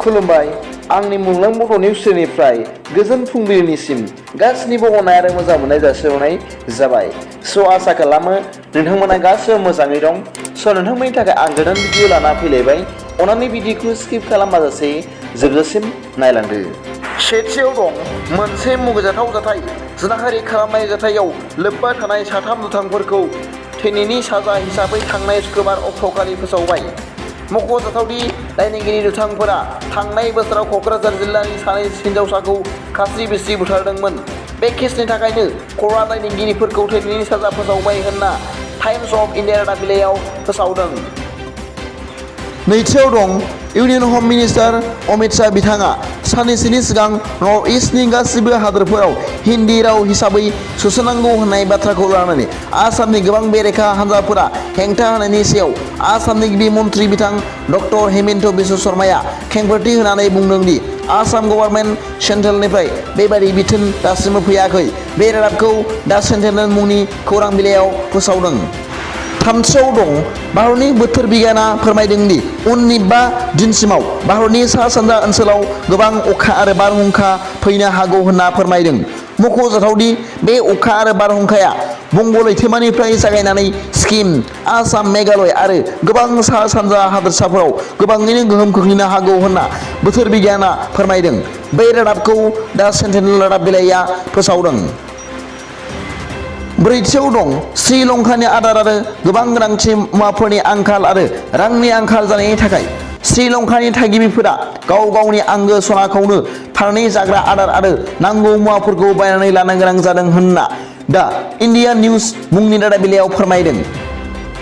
खुलुमबाय आंनि मुंलां बर' निउस चेनेलनिफ्राय गोजोन फुंबिलिनिसिम गासिनिबो अननाय आरो मोजां मोननाय जासिहरनाय जाबाय। आसा खालामो नोंथांमोना गासिबो मोजाङै दं। नोंथांमोननि थाखाय आं गोदान भिडिअ लाना फैलायबाय। अन्नानै भिडिअखौ स्किप खालामाजासे जोबजासिम नायलांदो। सेथियाव दं मोनसे मुगैजाथाव जाथाय। जिनाहारि खालामनाय जाथायाव लोब्बा थानाय साथाम दुथांफोरखौ थैनायनि साजा हिसाबै थांनाय सुक्रुबार अक्ट'खालि फोसावबाय। मख'जाथावदि दायनिगिरि दुथांफोरा थांनाय बोसोराव क'क्राझार जिल्लानि सानै हिनजावसाखौ खास्रि बिस्रि बुथारदोंमोन। बे केसनि थाखायनो कर्टआ दायनिगिरिफोरखौ थैनायनि साजा फोसावबाय होनना टाइम्स अफ इन्डिया रादाब बिलाइयाव फोसावदों। नैथियाव दं इउनियन हम मिनिस्टार अमित शाह बिथाङा साननैसोनि सिगां नर्थ इस्टनि गासिबो हादोरफोराव हिन्दी राव हिसाबै सोसननांगौ होननाय बाथ्राखौ लानानै आसामनि गोबां बेरेखा हान्जाफोरा हेंथा होनायनि सायाव आसामनि गिबि मन्थ्रि बिथां डक्टर हेमन्त बिश्व शर्माया खेंफोरथि होनानै बुंदों दि आसाम गभर्नमेन्ट सेन्ट्रेलनिफ्राय बेबादि बिथोन दासिमबो फैयाखै। बे रादाबखौ दा सेन्टिनेल मुंनि खौरां बिलाइयाव फोसावदों। थामथियाव दं भारतनि बोथोर बिगियाना फोरमायदों दि उननि 5 दिनसिमाव भारतनि सा सानजा ओनसोलाव गोबां अखा आरो बारहुंखा फैनो हागौ होनना फोरमायदों। मख'जाथावदि बे अखा आरो बारहुंखाया बंग लैथोमानिफ्राय जागायनानै सिक्किम, आसाम, मेघालय आरो गोबां सा सानजा हादोरसाफोराव गोबाङैनो गोहोम खोख्लैनो हागौ होनना बोथोर बिगियाना फोरमायदों। बे रादाबखौ दा सेन्टिनेल रादाब बिलाइया फोसावदों। ब्रैथियाव दं श्रीलंकानि आदार आरो गोबां गोनांथि मुवाफोरनि आंखाल आरो रांनि आंखाल जानायनि थाखाय श्रीलंकानि थागिबिफोरा गाव गावनि आंगो सनाखौनो फारनै जाग्रा आदार आरो नांगौ मुवाफोरखौ बायनानै लानो गोनां जादों होनना दा इन्डिया निउज मुंनि रादाब बिलाइयाव फोरमायदों।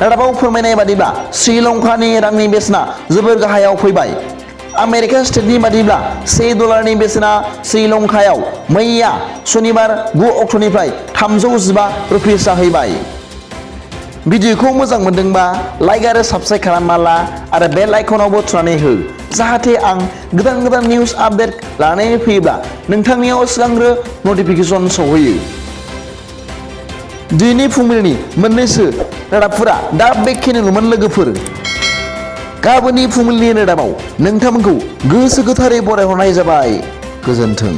रादाबाव फोरमायनाय बादिब्ला श्रीलंकानि रांनि बेसेना जोबोर गाहायाव फैबाय। आमेरिका स्टेटनि बादिब्ला $1 बेसेना श्रीलंकायाव मैया सनिबार 9 अक्ट'निफ्राय 315 रुपिस जाहैबाय। भिडिअखौ मोजां मोनदोंबा लाइक आरो साबस्क्राइब खालामना ला आरो बेल आइकनावबो थुनानै हो, जाहाथे आं गोदान गोदान निउस आपडेट लानानै फैयोब्ला नोंथांनियाव सिगांग्रो नटिफिकेसन सौहैयो। दिनै फुंबिलिनि मोननैसो रादाबफोरा दा बेखिनिल'मोन लोगोफोर। गाबोननि फुंबिलिनि रादाबाव नोंथांमोनखौ गोसो गोथारै बरायहरनाय जाबाय। गोजोन्थों।